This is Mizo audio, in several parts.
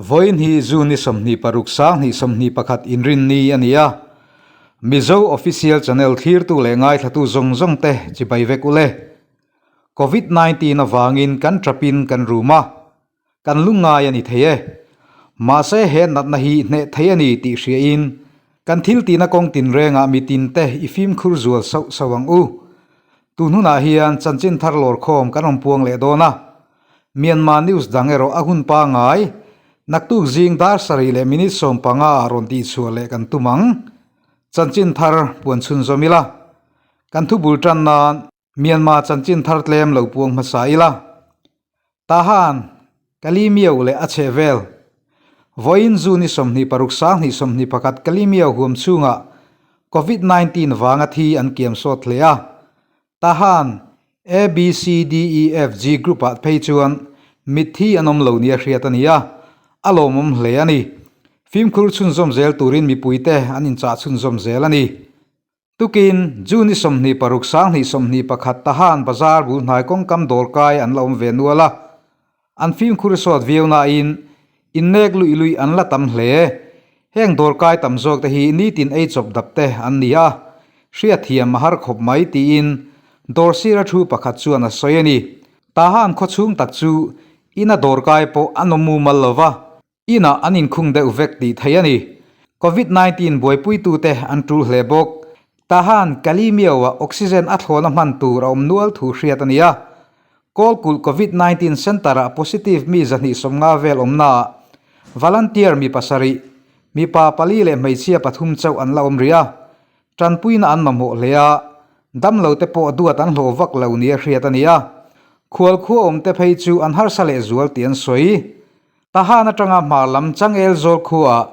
Vawiin hi June ni 26 2021 inrinni a ni a, Mizo Official Channel thlirtu leh ngaithlatu zawng zawng te chibai vek ule. Covid 19 avangin kan trapin kan rum a, kan lungngai a ni thei e. Mahse he natna hi hneh thei a ni tih hriain kan thil tihna kawng tinrengah mitin te i fimkhur zual sauh sauh ang u. Tun hunah hian chanchin thar lawrkhawm kan rawn puang leh dawn a. Myanmar news dang erawh a hun pangai, naktuk zing dar sarih leh minute 15 ah rawn tihchhuah leh kan tum ang. Chanchin thar puan chhunzawm ila. Kan thu bul tan nan Myanmar chanchin thar tlem lo puang hmasa ila. Tahan, Kalimiau leh a chheh vel. Vawiin June ni 26 2021 Kalimiau huam chhungah Covid 19 vanga thi an kiam sawt hle a. Tahan, A, B, C, D, E, F, G group ah phei chuan mitthi an awm lo nia hriat a ni a, a lawmawm hle a ni. Fimkhur chhunzawm zel turin mipuite an inchah chhunzawm zel a ni. Tukin, June ni 26 2021 Tahan bazar bul hnai kawngkam dawrkai an la awm ve nual a, an fimkhur sawt viau nain innek luih luih an la tam hle. Heng dawrkai tam zawk te hi nitin ei chawp dap te an ni a, hriatthiam a har khawp mai tiin dawr sira thu pakhat chuan a sawi a ni. Tahan khawchhung tak chu ina dawrkai pawh an awm mumal lo va, inah an inkhung deuh vek tih theih a ni. Covid 19 buaipuitute an tul hle bawk. Tahan Kalimiau-ah oxygen a thlawna hman tur a awm nual thu hriat a ni a. Kawlkulh Covid 19 Centre-ah positive mi 250 vel awmnaah volunteer mi pasarih, mipa pali leh hmeichhia pathum chauh an la awm rih a. Tanpuina an mamawh hle a, damlo te pawh duat an hlawh vak lo nia hriat a ni a. Khualkhua awmte phei chu an harsa lehzual tih an sawi. Tahan atanga hmar lam Changel zawl khuaah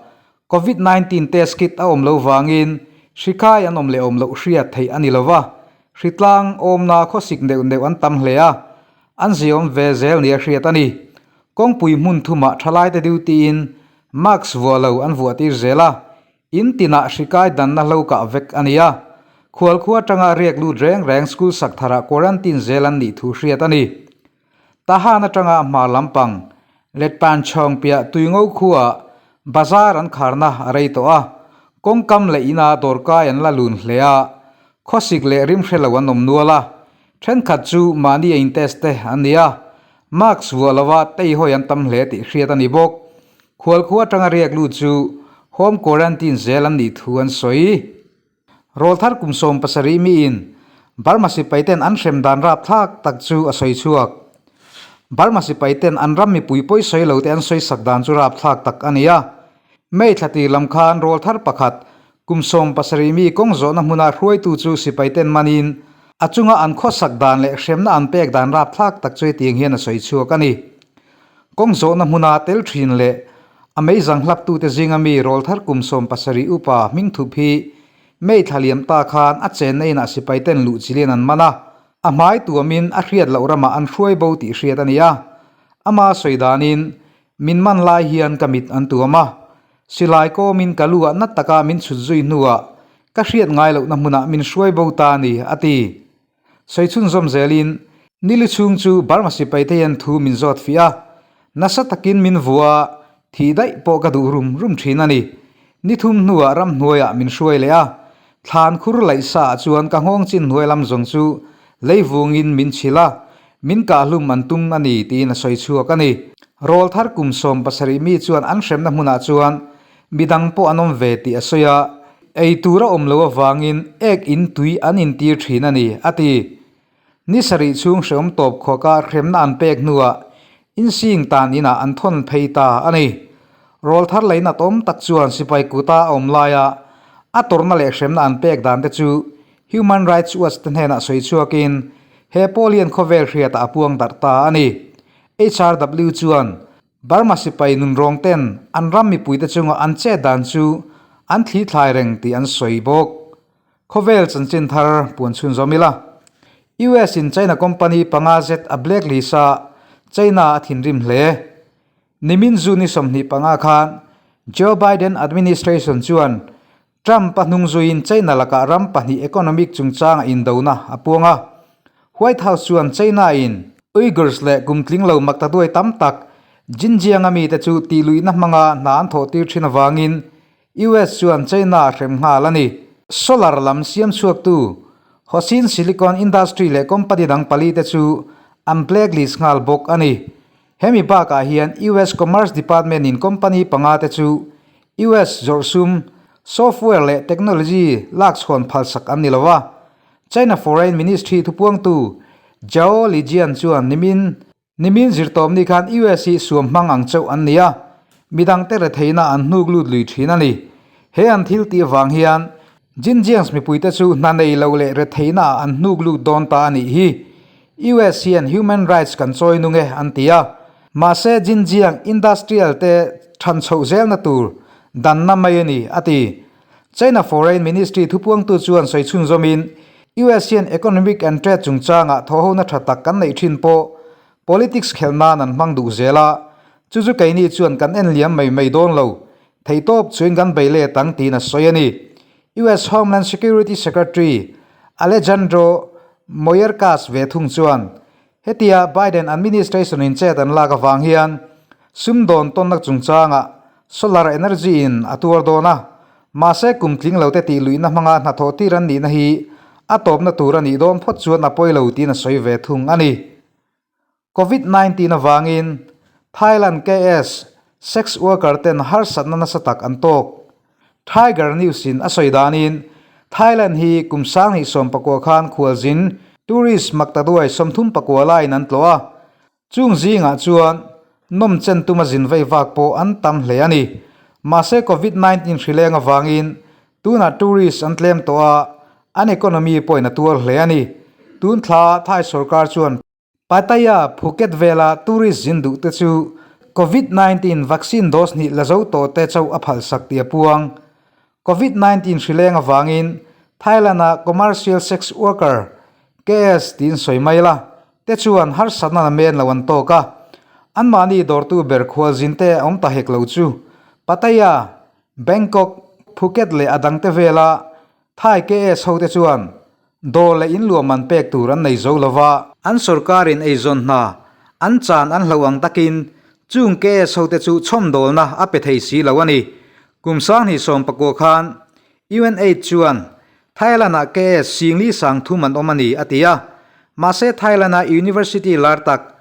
Covid 19 test kit a awm lo vangin hri kai an awm leh awm loh hriat theih a ni lo va, hri tlang awmna khawsik neuh neuh an tam hle a, an ziawm ve zel nia hriat a ni. Kawngpui hmun thumah thalaite duty in mask vuah lo an vuah tir zel a, in tinah hri kai danna hlo kah vek a ni a, khualkhua atanga riak lut reng reng school sak tharah quarantine zel an nih thu hriat a ni. Tahan atanga hmar lampang Letpan chhawng piah Tuingo khuaah bazar an kharna a rei tawh a, kawngkam leh ina dawrkai an la lun hle a, khawsik leh rim hre lo an awm nual a, thenkhat chu mahni a intest te an ni a, mask vuah lova teihawi an tam hle tih hriat a ni bawk. Khualkhua atanga riak lut chu home quarantine zel an nih thu an sawi. Rawlthar kum 70 miin Burma sipaiten an hrem dan rapthlak tak chu a sawi chhuak. Burma sipaiten an ram mipui pawi sawi lo te an sawi sak dan chu rapthlak tak a ni a. May thla tir lam khan rawlthar pakhat kum 70 mi kawng zawhna hmuna hruaitu chu sipaiten manin a chunga an khawsak dan leh hremna an pek dan rapthlak tak chu hetiang hian a sawi chhuak a ni. Kawng zawhna hmuna tel thin leh a meizang hlaptute zinga mi rawlthar kum 70 upa hming thup hi May thla liam ta khan a chenna inah sipaiten luh chilian an man a, a hmai tuamin a hriat loh ramah an hruai bo tih hriat a ni a. Ama sawi danin, Min man lai hian ka mit an tuam a, silai kawmin ka lu ah nat taka min chhut zui hnuah ka hriat ngai lohna hmunah min hruai bo ta a ni, a ti. Sawi chhunzawm zelin, Nili chhung chu Burma sipaite hian thu min zawt fih a, nasa takin min vua a, thih daih pawh ka duh rum rum thin a ni. Ni thum hnuah ramhnuaiah min hruai leh a, thlan khur laih saah chuan ka nghawng chin hnuai lam zawng chu lei vungin min chhilh a, min kahhlum an tum a ni tiin a sawi chhuak a ni. Rawlthar kum 70 mi chuan an hremna hmunah chuan Midang pawh an awm ve tih a sawi a, ei tur a awm loh avangin ek in tui an intir thin a ni, a ti. Ni sarih chhung hreawm tawp khuaka hremna an pek hnuah insing tan inah an thawn phei ta a ni. Rawlthar leina tawm tak chuan sipai kuta a awm laia a tawrhna leh hremna an pek dan te chu Human Rights Watch te hnenah sawi chhuakin he pawl hian khawvel hriatah a puang darh ta a ni. HRW chuan Burma sipai nunrawng ten an ram mipuite chunga an chet dan chu an thli thlai reng tih an sawi bawk. Khawvel chanchin thar puan chhunzawm ila. US in China company panga zet a blacklist a, China a thinrim hle. Nimin June ni 25 khan Joe Biden administration chuan Trump a hnung zuiin China lakah ram pahnih economic chungchanga indona a puang a. White House chuan China in Uyghurs leh kum tling lo maktaduai tam tak Xinjiang-a mite chu tihluihna hmanga hna an thawh tir thin avangin US chuan China a hrem nghal a ni. Solar lam siam chhuaktu Hosin Silicon Industry leh company dang palite chu an blacklist nghal bawk a ni. Hemi bakah hian US Commerce Department-in company panga te chu US zawrh sum, software leh technology lak chhawn phalsak an ni lo a. China Foreign Ministry thupuangtu Zhao Lijian chuan nimin nimin zirtawpni khan US hi suam hmang ang chauh an ni a, midangte retheihna an hnuk lut lui thin a ni. He an thil tih avang hian Xinjiang's mipuite chu hna nei lo leh retheihna ah an hnuk lut dawn ta a nih hi. US hian human rights kan chawi nung e an ti a. Mahse Xinjiang industrial te than chhoh zelna tur danna mai a ni, a ti. China Foreign Ministry thupuangtu chuan sawi chhunzawmin US hian economic and trade chungchangah thawhhona tha tak kan neih thin pawh politics khelh nan an hmang duh zel a, chu chu keini chuan kan en liam mai mai dawn lo. Theihtawp chuin kan bei let ang tiin a sawi a ni. US Homeland Security Secretary Alejandro Mayorkas ve thung chuan hetia Biden administration in chet an lak avang hian sumdawn tawnna chungchangah solar energy in a tuar dawn a, mahse kum tling lo te tih luihna hmanga hnathawh tir an nihna hi a tawpna tur a nih dawn phawt chuan a pawi lo tiin a sawi ve thung a ni. Covid 19 avangin Thailand KS sex worker ten harsatna nasa tak an tawk. Tiger News in a sawi danin Thailand hi kum 2019 khan khualzin tourist maktaduai 34 laiin an tlawh a, chung zingah chuan nawmchen tuma zin vei vak pawh an tam hle a ni. Mahse Covid 19 hrileng avangin tunah tourist an tlem tawh a, an economy pawhin a tuar hle a ni. Tun thla Thai sorkar chuan Pattaya, Phuket vela tourist zin duh te chu Covid 19 vaccine dose hnih la zo tawh te chauh a phalsak tih a puang. Covid 19 hrileng avangin Thailand-a commercial sex worker, KS tiin sawi mai la, te chuan harsatna la men lo an tawk a. Anmahni dawrtu ber khualzin te awm ta hek lo chu Pattaya, Bangkok, Phuket leh a dangte vela Thai KS hote chuan Dawr leh in luah man pek tur an nei zo lo va. An sorkarin eizawn hna an chan an hloh ang takin chung KS hote chu chhawmdawlna a pe thei si lo a ni. Kum 2019 khan UNAIDS chuan Thailand-ah KS singli sang thum an awm a ni a ti a. Mahse Thailand-a university lar tak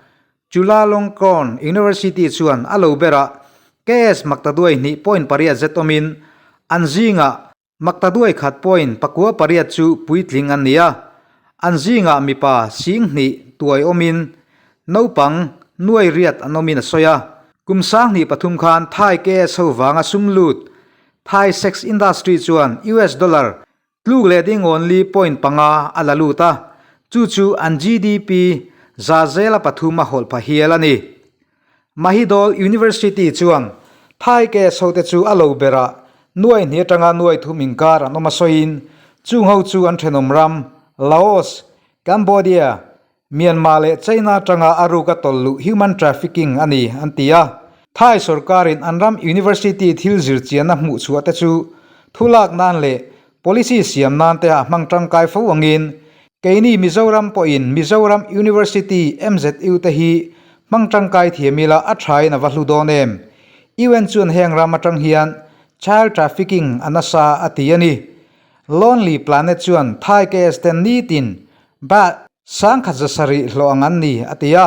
Chulalongkorn University chuan a lo berah KS maktaduai hnih point pariat zet awmin an zingah Maktaduai khat pawhin 98 chu puitling an ni a, an zingah mipa 2000 tuai awmin naupang nuai riat an awmin a sawi a. Kum 2003 khan Thai KS ho vanga sum lut Thai sex industry chuan US dollar tluk leh ding awn li point panga a la lut a, chu chu an GDP za zela pathum a hawlh pha hial a ni. Mahidol University chuan Thai case hote chu a lo berah nuai hnih atanga nuai thum inkar an awm a sawiin chung ho chu an thenawm ram Laos, Cambodia, Myanmar leh China atanga a ruk a tawlh luh human trafficking a ni an ti a. Thai sorkarin an ram university thil zirchianna hmuh chhuah te chu thu lak nan leh policy siam nan te a hmang tangkai fo angin Keini Mizoram pawhin Mizoram University, MZU, te hi hmang tangkai thiam ila a thain a va hlu dawn em? UN chuan heng ram atang hian child trafficking a nasa a ti a ni. Lonely Planet chuan Thai KS ten nitin baht 170 hlawh ang an ni a ti a,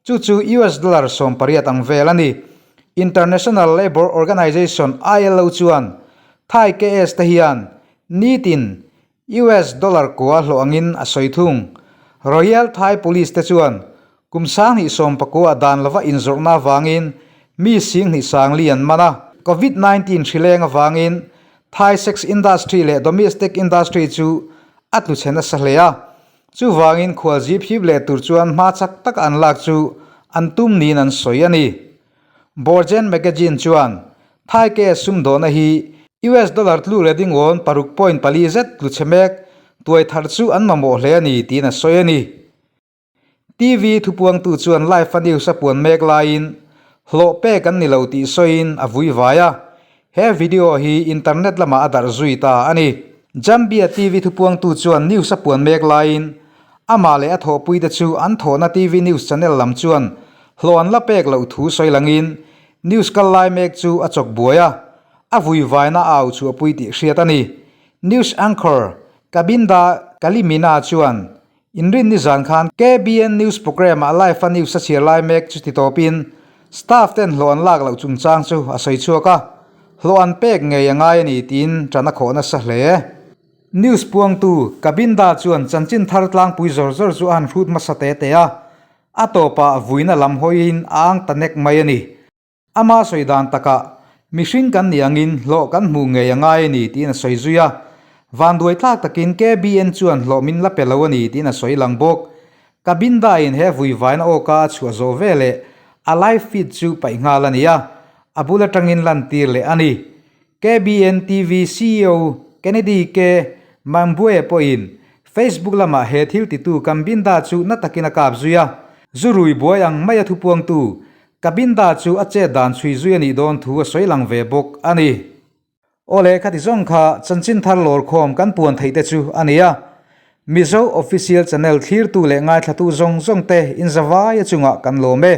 chu chu US dollar 18 ang vel a ni. International Labour Organization, ILO, chuan Thai KS te hian nitin US dollar kua hlawh angin a sawi thung. Royal Thai Police te chuan kum 2019 a dan lova inzawrhna avangin mi 20,000 an man a. Covid 19 hrileng avangin Thai sex industry leh domestic industry chu a tlu chhe nasa hle a. Chuvangin khualzip hip leh tur chuan hma chak taka an lak chu an tum niin an sawi a ni. Borgen Magazine chuan Thai case sumdawhna hi US dollar tlu leh dingawn paruk point pali zet tlu chhe mek tuai thar chu an mamawh hle a ni tiin a sawi a ni. TV thupuangtu chuan live a news a puan mek laiin hlawh pek an ni lo tih sawiin a vui vai a, he video hi internet lamah a darh zui ta a ni. Jambia TV thupuangtu chuan news a puan mek laiin amah leh a thawhpuite chu an thawhna TV news channel lam chuan. Hlawh an la pek loh thu sawi langin news kal lai mek chu a chawk buai a, a vui vaina a au chhuahpui tih hriat a ni. News anchor Kabinda Kalimina chuan Inrinni zan khan KBN News programme-ah live-a news a chhiar lai mek chu ti tawpin staff ten hlawh an lak loh chungchang chu a sawi chhuak a, hlawh an pek ngei a ngai a ni tiin ṭan a khawh nasa hle. News puangtu Kabinda chuan chanchin thar tlangpui zawr zawr chu a han hrut hmasa te te a, a tawpah vuina lam hawiin a ang ta nek mai a ni. Ama sawi dan takah, Mihring kan nih angin hlawh kan hmuh ngei a ngai a ni tiin a sawi zui a. Vanduai tlak takin KBN chuan hlawh min la pe lo a ni tiin a sawi lang bawk. Kabinda-in he vuivaina awka a chhuah zawh veleh a live feed chu paih nghal a ni a, a bul atangin lantir leh a ni. KBN TV ceo Kennedy K. Mambue pawhin Facebook lamah he thil titu Kambinda chu na takin a kap zui a, zu rui buai ang maia thupuangtu Kabinda chu a chet dan chhui zui a nih dawn thu a sawi lang ve bawk a ni. Awle khati zawng kha chanchin thar lawrkhawm kan puan theih te chu a ni a, Mizo Official Channel thlirtu leh ngaithlatu zawng zawng te inzavaia chungah kan lawm e.